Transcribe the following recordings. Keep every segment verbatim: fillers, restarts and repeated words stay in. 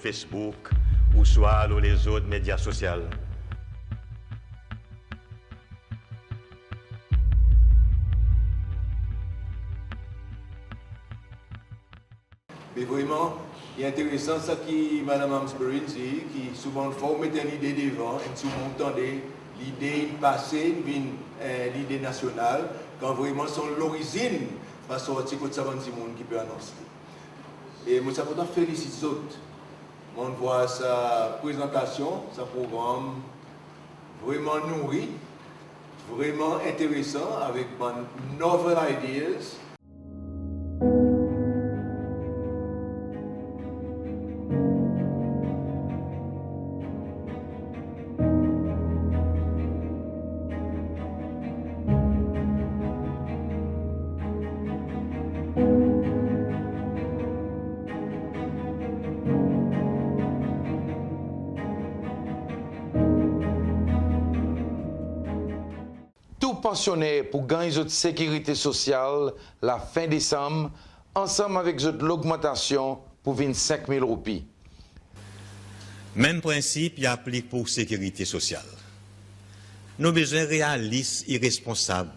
Facebook ouswa lo lezot medya sosyal. Me vreman, i enteresan sa ki Madanm Amesbury dir, ki souvan fwa ou met en lide devan, e souvan ou tande lide in pase, in vin, eh, lide nasyonal, kan vreman son lorizin pa sorti kot sa bann dimoun ki pe anons li. E mon ti a kontan felisit zot. Mon'n vwar sa prezantasyon, sa progranm vreman nouri, vreman enteresan, avek bann novel ideas. Tou pansyoner pou ganny zot sekirite sosyal lafen Desanm, ansanm avek zot logmantasyon pou vin senk mil roupi. Menm prensip i aplik pou sekirite sosyal. Nou bezwen realis e responsab.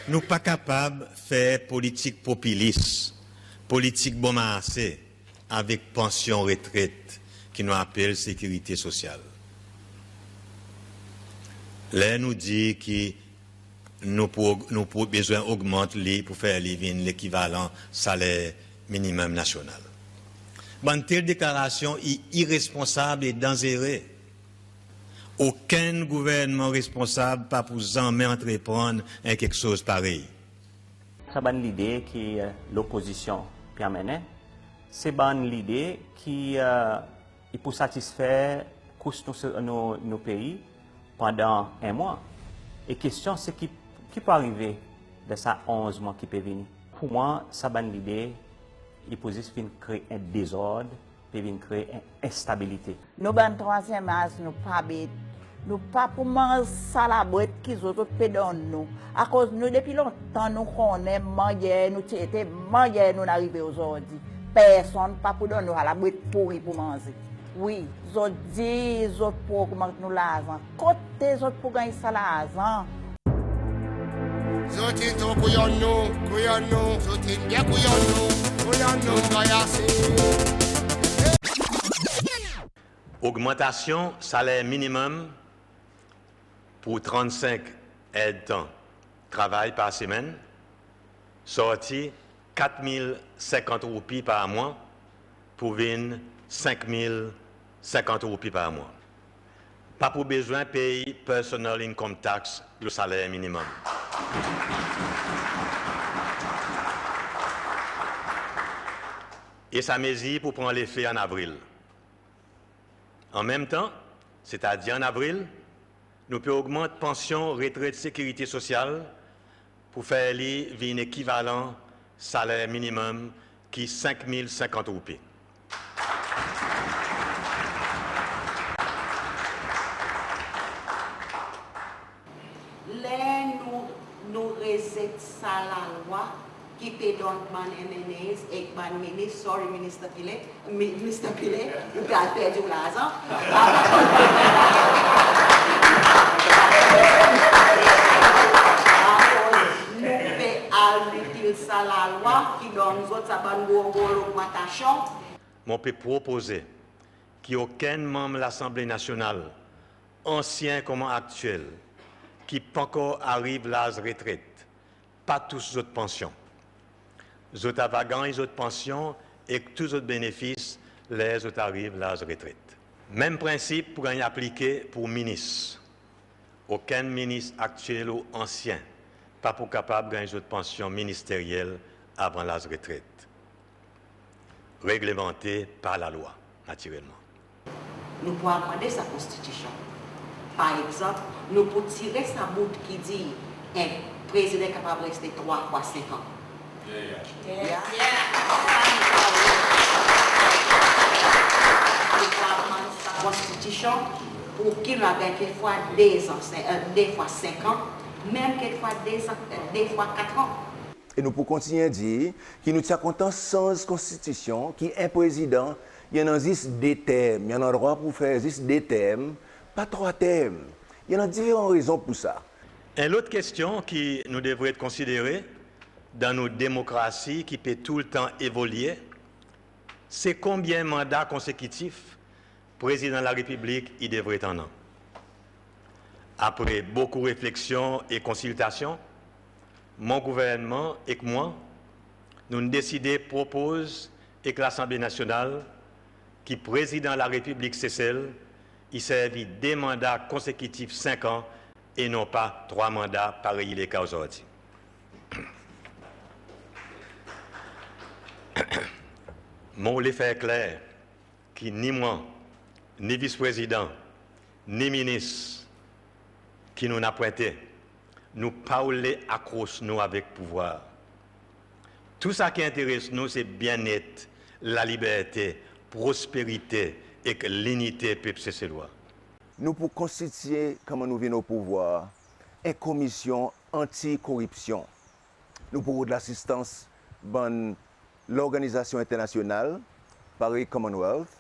Nou pa kapab fer politik popilis, politik bon marse avek pansyon retret ki nou apel sekirite sosyal. Ler nou dir ki nou pou, nou pou bezwen ogmant li pou fer li vin lekivalan saler minimem nasyonal. Bann tel deklarasyon i iresponsab e danzere. Okenn gouvernman responsab pa pou zanmen antreprann en keksoz parey. Sa bann lide ki, eh, lopozisyon pe anmennen, se bann lide ki, eh, i pou satisfer kous nou, nou, nou pei pandan en mwan. E kestyon se ki, ki pou arive dan sa onz mwan ki pe vini. Pou mwan, sa bann lide, i pou zis vin kree en dezord, pe vin kree en enstabilite. Nou bann trwazyenm az, nou pa bet, nou pa pou manz sa labwet ki zot, zot pe donn nou. Akoz nou, depi lontan, nou konnen mannyer nou ti ete, mannyer nou'n arive ozordi. Personn pa pou donn nou sa labwet pouri pou manze. Wi, zot dir zot pou ogmant nou larzan. Kote zot pou ganny sa larzan? Zot in tro kouyonn nou, kouyonn nou, zot in byen kouyonn nou, kouyonn nou, nou ganny ase. Ogmantasyon saler minimem pour trannsenk erdtan travay par semenn, sorti kat mil senkant roupi par mwan pour vin senk mil senkant roupi par mwan. Pa pou bezwen pey personal income tax lo saler minimem. E sa mezir pou pran lefe an avril. An menm tan, setadir an avril, nou pe ogmant pansyon retret sekirite sosyal pour fer li vin ekivalan saler minimem ki senk mil senkant roupi. Ler nou, nou rezet sa lalwa ki pe donn bann M N As ek bann minis, sorry, Minister Pillay, mi-, Mister Pillay, ou pe al perdi ou larzan. Akoz nou pe al repeal sa lalwa ki donn zot sa bann gro, gro logmantasyon. Mon pe propoze ki okenn manm Lasanble Nasyonal, ansyen konman aktyel, ki pa ankor ariv laz retret, pa tous zot pansyon. Zot ava ganny zot pansyon ek tou zot benefis ler zot ariv laz retret. Menm prensip pou ganny aplike pour minis. Okenn minis aktyel ou ansyen pa pou kapab ganny zot pansyon ministeryel avan laz retret. Reglemante par lalwa, natirelman. Nou pou amande sa Konstitisyon. Par egzanp, nou pou tire sa bout ki dir en prezidan kapab reste trwa fwa senk an. Yeah, yeah. Yeah. Nou pou amann sa Konstitisyon pour ki nou ava ganny kekfwa de zan, se, eh, de fwa senk an, menm kekfwa de zan, eh, de fwa kat an. E nou pou kontinyen dir ki nou ti a kontan sanz Konstitisyon ki en prezidan I annan zis de term. I annan drwa pour fer zis de term, pa trwa term. I annan diferan rezon pour sa. En lot kestyon ki nou devret konsidere dan nou demokrasi ki pe toultan evolye, se konbyen manda konsekitif Prezidan Larepiblik i devret annan. Apre bokou refleksyon e konsiltasyon, mon gouvernman ek mwan, nou'n deside propoz ek Lasanble Nasyonal ki Prezidan Larepiblik Sesel i servi de manda konsekitif senk an e non pa trwa manda parey i le ka ozordi. Mon oule fer kler ki ni mwan, ni Vis Prezidan, ni Minis ki nou'n apwente, nou pa oule akros nou avek pouvwar. Tou sa ki enteres nou se byennet, laliberte, prosperite ek linite pep Seselwa. Nou pou konstitye, konman nou vin o pouvwar, en komisyon anti-koripsyon. Nou pou rod lasistans bann lorganizasyon enternasyonal, parey Commonwealth,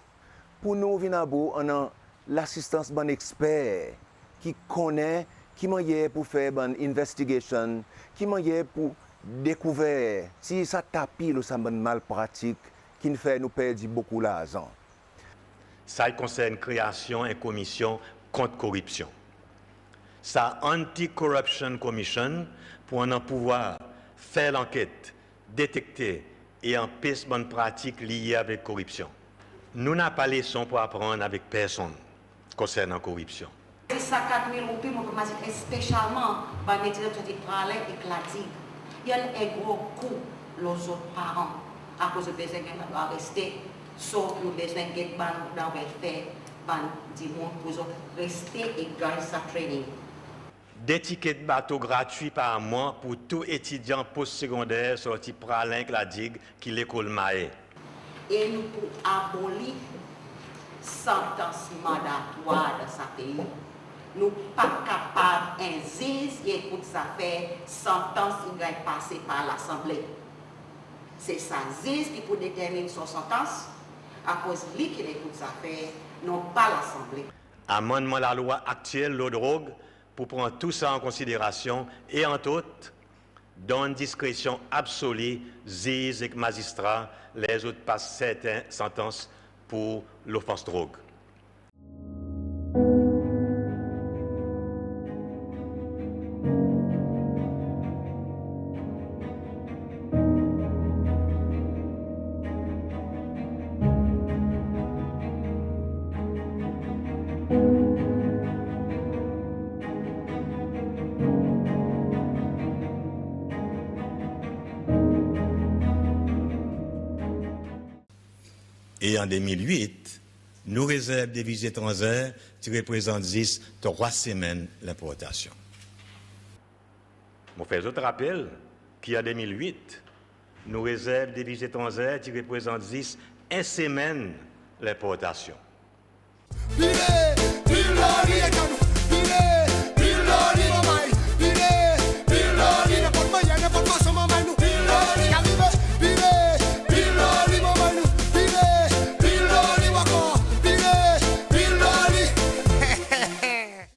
pour nou vin about annan lasistans bann eksper ki konnen ki mannyer pour fer bann investigation, ki mannyer pour dekouver, tir sa tapi lo sa bann mal pratik ki'n fer nou perdi bokou larzan. Sa i konsern kreasyon en komisyon kont koripsyon. Sa Anti-Corruption Commission pou annan pouvwar fer lanket, detekte e anpes bann pratik lye avek koripsyon. Nou napa leson pour aprann avek personn konsernan koripsyon. Sa kat mil roupi, mon pe mazin espesyalman bann etidyan ki sorti Praslin ek La Digue. I annan en gro kou lo zot paran, akoz zot bezwen ganny landrwa reste. So, nou bezwen get bann dan welfare, bann dimoun pour zot reste e ganny sa training. De tiket bato gratwi par mwan pour tou etidyan pos segonder sorti Praslin ek La Digue ki lekol Mahé. E nou pou aboli santans mandatwar dan sa pei. Nou pa kapab en ziz i ekout zafer santans i ganny pase par Lasanble. Se sa ziz ki pou determin son santans, akoz li ki'n ekout zafer, non pa Lasanble. Amannman lalwa aktyel lo drog pou pran tou sa an konsiderasyon e, antrot, donn diskresyon absoli ziz ek mazistra ler zot pas serten santans pour lofans drog. E an de mil wit, nou rezerv deviz etranzer ti reprezant zis trwa semenn lenportasyon. Mon fer zot rapel ki an de mil wit, nou rezerv deviz etranzer ti reprezant zis en semenn lenportasyon. Vire